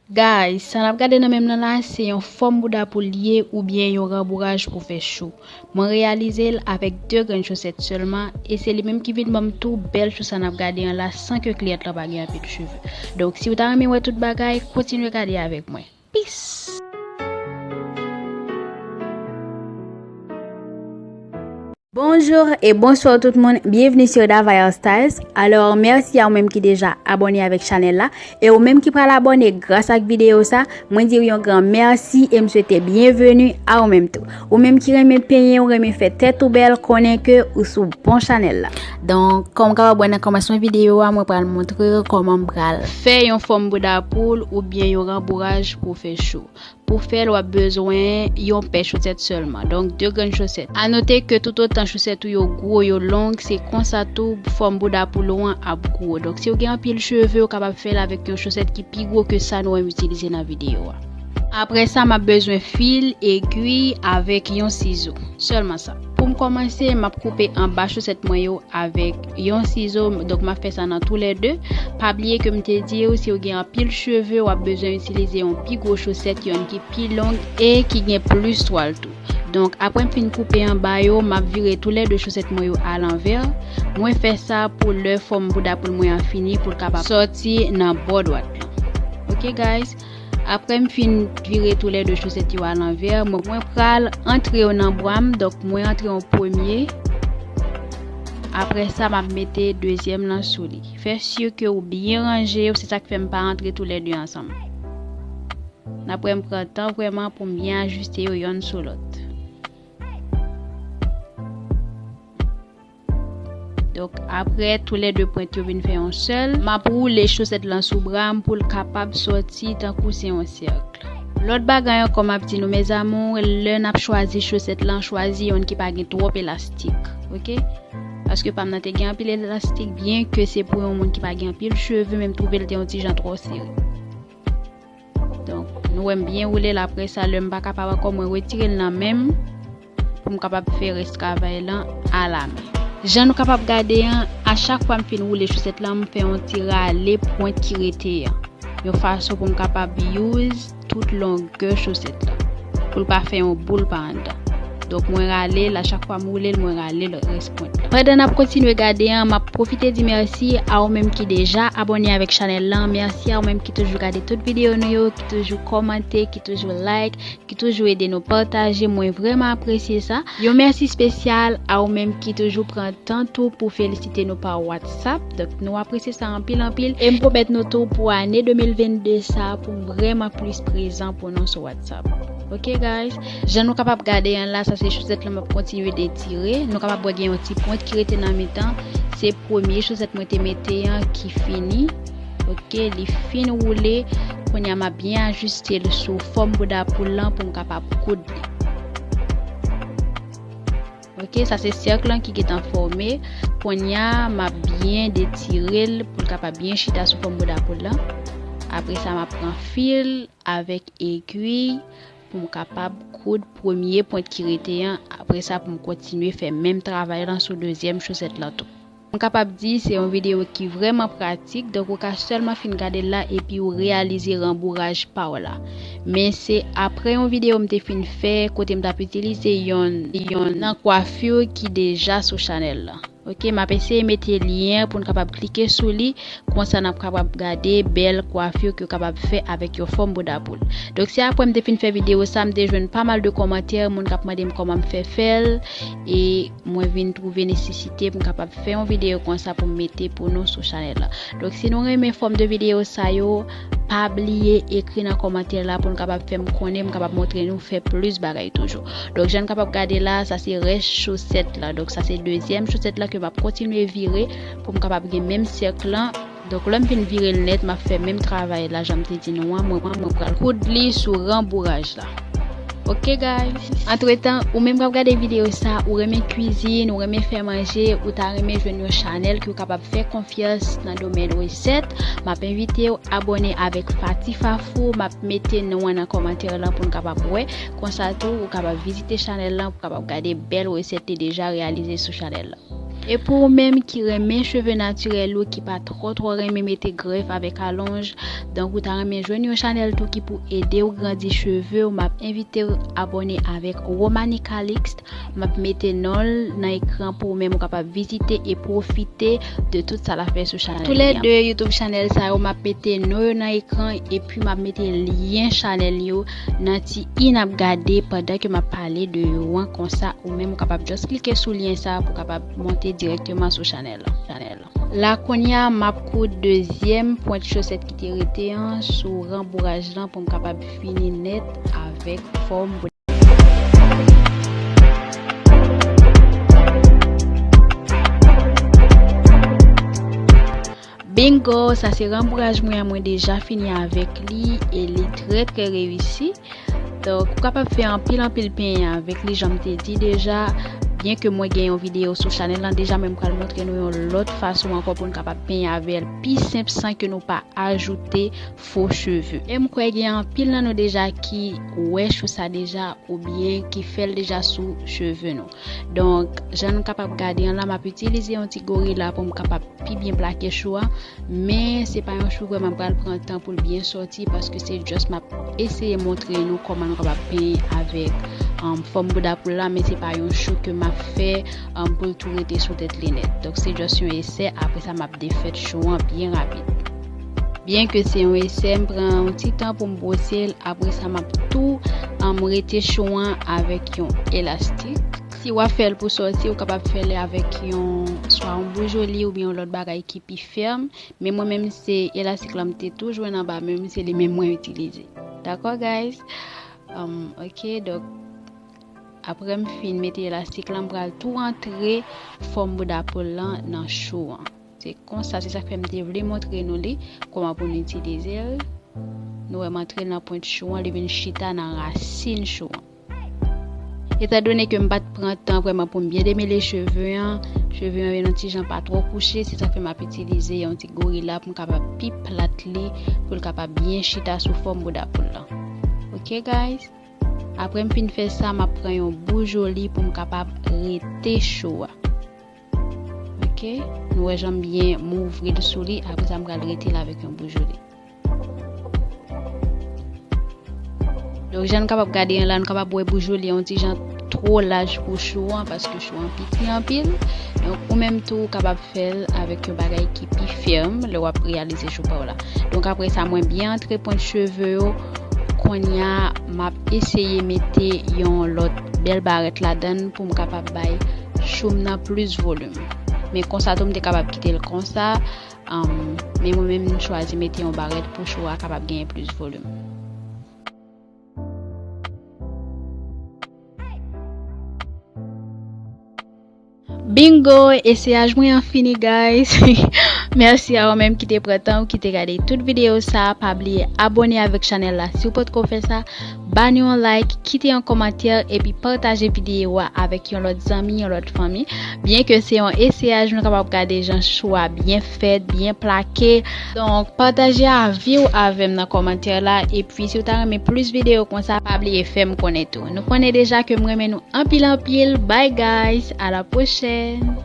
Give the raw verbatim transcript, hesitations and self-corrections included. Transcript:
Guys, sa n ap gade nan men m nan la, se yon fòm bouda poul li ye oubyen yon ranbouraj pou fè cho. Mwen reyalize l avèk de grenn chosèt sèlman, e se li menm ki vin ban m tou bèl cho sa n ap gade an la san ke kliyant lan pa gen anpil cheve. Donk, si w ta renmen wè tout bagay, kontinye gade avèk mwen. Peace! Bonjour et bonsoir tout moun, byenvni sur Dava Hairstyles. Alò, mèsi a ou menm ki deja abòne avèk chanèl la, e ou menm ki pral abòne gras ak videyo sa, mwen di w yon gran mèsi e m swete byenveni a ou menm tou. Ou menm ki renmen penyen, ou renmen fè tèt ou bèl, konnen ke ou sou bon chanèl la. Donk, kòm w kapab wè nan kòmansman videyo a, mwen pral montre w kòman m pral fè yon fòm bouda poul oubyen yon ranbouraj pou fè cho. Pou fè l, w ap bezwen yon pè chosèt sèlman, donk de grenn chosèt. A note ke toutotan chosèt ou yo gwo, yo long, se konsa tou fòm bouda poul ou an ap gwo. Donk, si w gen anpil cheve, w kapab fè l avèk yon chosèt ki pi gwo ke sa nou wè m itilize nan videyo a. Apre sa, m ap bezwen fil, egwi, avèk yon sizo. Sèlman sa. Pou m kòmanse, m ap koupe anba chosèt mwen yo avèk yon sizo, donk m ap fè sa nan toulède. Pa bliye ke m te di w, si w gen anpil cheve, w ap bezwen itilize yon pi gwo chosèt, yonn ki pi long e ki gen plis twal tou. Donk, apre m fin koupe anba yo, m ap vire toulède chosèt mwen yo alanvè. Mwen fè sa pou lè fòm bouda poul mwen an fini, pou l kapab sòti nan bò dwat lan. Ok, guys? Apre m fin vire toulède chosèt yo alanvè, mwen, mwen pral antre yo nan bra m, donk mwen antre yon premye. Apre sa, m ap mete dezyèm lan sou li. Fè si ke w byen ranje yo, se sa k fè m pa antre toulède ansanm. Apre m pran tan vrèman pou m byen ajiste yo yonn sou lòt. Donk, apre toulède pwent yo vin fè yon sèl, m ap woule chosèt lan sou bra m pou l kapab sòti tankou se yon sèk. Lòt bagay ankò m ap di nou, mes amours, lè n ap chwazi chosèt lan, chwazi yonn ki pa gen twòp elastik, ok? Paske pa m nan te gen anpil elastik, byen ke se pou yon moun ki pa gen anpil cheve, men m twouve l te yon ti jan twò sere. Donk, nou wè m byen woule l, apre sa, lè m pa kapab ankò, mwen retire l nan men m pou m kapab fè rès travay lan alamen. Jan nou kapab gade an, a chak fwa m fin woule chosèt lan, m fè yon ti rale pwent ki rete an, yon fason pou m kapab use tout longè chosèt lan, pou l pa fè yon boul pa anndan. Donk, mwen rale l, a chak fwa m woule l, mwen rale l rès pwent lan. Pandan n ap kontinye gade an, m ap pwofite di mèsi a ou menm ki deja abòne avèk chanèl lan. Mèsi a ou menm ki toujou gade tout videyo nou yo, ki toujou kòmante, ki toujou like, ki toujou ede nou pataje. Mwen vrèman apresye sa. Yon mèsi espesyal a ou menm ki toujou pran tan tou pou felisite nou pa WhatsApp. Donk, nou apresye sa anpil, anpil. E m pwomèt nou tou pou ane de mil vennde sa, pou m vrèman plis prezan pou nou sou WhatsApp. Ok, guys? Jan nou kapab gade an la, sa se chosèt lan m ap kontinye detire. Nou kapab wè gen yon ti pwent ki rete nan mitan. Se premye chosèt mwen te mete an ki fini. Ok, li fin woule. Kounye a, m ap byen ajiste l sou fòm bouda poul lan pou m kapab koud li. Ok, sa se sèk lan ki gentan fòme. Kounye a, m ap byen detire l pou l kapab byen chita sou fòm bouda poul lan. Apre sa, m ap pran fil avèk egwi pou m kapab koud premye pwent ki rete an. Apre sa, pou m kontinye fè menm travay lan sou dezyèm chosèt lan tou. M kapab di se yon videyo ki vrèman pratik, donk ou ka sèlman fin gade l la epi ou reyalize ranbouraj pa w la. Men se apre yon videyo m te fin fè kote m t ap itilize yon, yon nan kwafi ki deja sou chanèl lan. Ok, m ap eseye mete lyen pou n kapab klike sou li, konsa n ap kapab gade bèl kwafi ke w kapab fè avèk yon fòm bouda poul. Donk, se apre m te fin fè videyo sa, m te jwenn pa mal de kòmantè, moun k ap mande m kòman m fè fè l, e mwen vin twouve nesesite pou m kapab fè yon videyo konsa pou m mete pou nou sou chanèl la. Donk, si nou renmen fòm de videyo sa yo, pa bliye ekri nan kòmantè la pou n kapab fè m konnen, m kapab montre nou fè plis bagay toujou. Donk, jan n kapab gade la, sa se rès chosèt la. Donk, sa se dezyèm chosèt la ke m ap kontinye vire pou m kapab gen menm sèk lan. Donk, lè m fin vire l nèt, m ap fè menm travay la, jan m te di nou an, mwen, mwen, mwen pral koud li sou ranbouraj la. Ok, guys. Antretan, ou menm k ap gade videyo sa, ou renmen kwizin, ou renmen fè manje, ou ta renmen jwenn yon chanèl ke w kapab fè konfyans nan domèn resèt, m ap envite w abòne avèk Fati Fafou. M ap mete non an nan kòmantè lan pou n kapab wè. Konsa tou, ou kapab vizite chanèl lan pou kapab gade bèl resèt li deja reyalize sou chanèl lan. E pou ou menm ki renmen cheve natirèl ou, ki pa twò twò renmen mete grèf avèk alonj, donk ou ta renmen jwenn yon chanèl tou ki pou ede w grandi cheve w, m ap envite w abòne avèk Romany Calixte. M ap mete non l nan ekran pou ou menm ou kapab vizite e pwofite de tout sa l ap fè sou chanèl li an. Toulède YouTube chanèl sa yo, m ap mete non yo nan ekran epi m ap mete lyen chanèl yo nan ti i n ap gade pandan ke m ap pale de yo an. Konsa ou menm ou kapab just klike sou lyen sa pou kapab monte dirèkteman sou chanèl la. La kounye a, m ap koud dezyèm pwent chosèt ki te rete an sou ranbouraj lan pou m kapab fini nèt avèk fòm. Bingo, sa se ranbouraj mwen an, mwen deja fini avèk li e li trè trè reyisi. Donk, ou kapab fè anpil anpil penyen avèk li, jan m te di deja. Byen ke mwen gen yon videyo sou chanèl lan deja, men m pral montre nou yon lòt fason ankò pou n kapab penyen avè l pi senp san ke nou pa ajoute fo cheve. E m kwè gen anpil nan nou deja ki wè chou sa deja oubyen ki fè l deja sou cheve nou. Donk, jan nou kapab gade an la, m ap itilize yon ti gorila pou m kapab pi byen plake chou a, men se pa yon chou vrèman m pral pran tan pou l byen sòti, paske se just m ap eseye montre nou kòman nou kapab penyen avèk, um, fòm bouda poul la, men se pa yon chou ke m ap fè, um, pou l tou rete sou tèt li nèt. Donk, se just yon esè, apre sa, m ap defèt chou an byen rapid. Byen ke se yon esè, m pran yon ti tan pou m bwose l, apre sa, m ap tou, um, rete chou an avèk yon elastik. Si w ap fè l pou sòti, ou kapab fè l avèk yon, swa yon boujoli oubyen yon lòt bagay ki pi fèm. Men mwen menm, se elastik lan m te tou jwenn anba men m, se li menm mwen itilize. Dakò, guys? Um, ok, donk, apre m fin mete elastik lan, m pral tou antre fòm bouda poul lan nan chou an. Se konsa, se sa k fè m te vle montre nou li, kòman pou nou itilize l. Nou wè m antre l nan pwent chou an, li vin chita nan rasin chou an. Etandone ke m pa t pran tan vrèman pou m byen demele cheve an, cheve an vin yon ti jan pa twò kouche, se sa k fè m ap itilize yon ti gorila pou m kapab pi plat li, pou l kapab byen chita sou fòm bouda poul lan. Ok, guys? Apre m fin fè sa, m ap pran yon boujoli pou m kapab rete chou a. Ok, nou wè jan m byen m ouvri l sou li, apre sa m pral rete l avèk yon boujoli. Donk, jan nou kapab gade an la, nou kapab wè boujoli an yon ti jan twò laj pou chou an, paske chou an piti anpil. Donk, ou menm tou, ou kapab fè l avèk yon bagay ki pi fèm lè w ap reyalize chou pa w la. Donk, apre sa, mwen byen antre pwent cheve yo. Kounye a, m ap eseye mete yon lòt bèl barèt ladan l pou m kapab bay chou m nan plis volim. Men konsa tou, m te kapab kite l konsa. Um, men mwen menm, m chwazi mete yon barèt pou chou a kapab genyen plis volim. Bingo! Eseyaj mwen an fini, guys. Mèsi a ou menm ki te pran tan ou ki te gade tout videyo sa. Pa bliye abòne avèk chanèl la si w potko fè sa. Ba nou yon like, kite yon kòmantè, epi pataje videyo a avèk yon lòt zanmi, yon lòt fanmi. Byen ke se yon eseyaj, nou kapab gade jan chou a byen fèt, byen plake. Donk, pataje avi w avè m nan kòmantè la, epi si w ta renmen plis videyo konsa, pa bliye fè m konnen tou. Nou konnen deja ke m renmen nou anpil anpil. Bye guys, à la prochaine!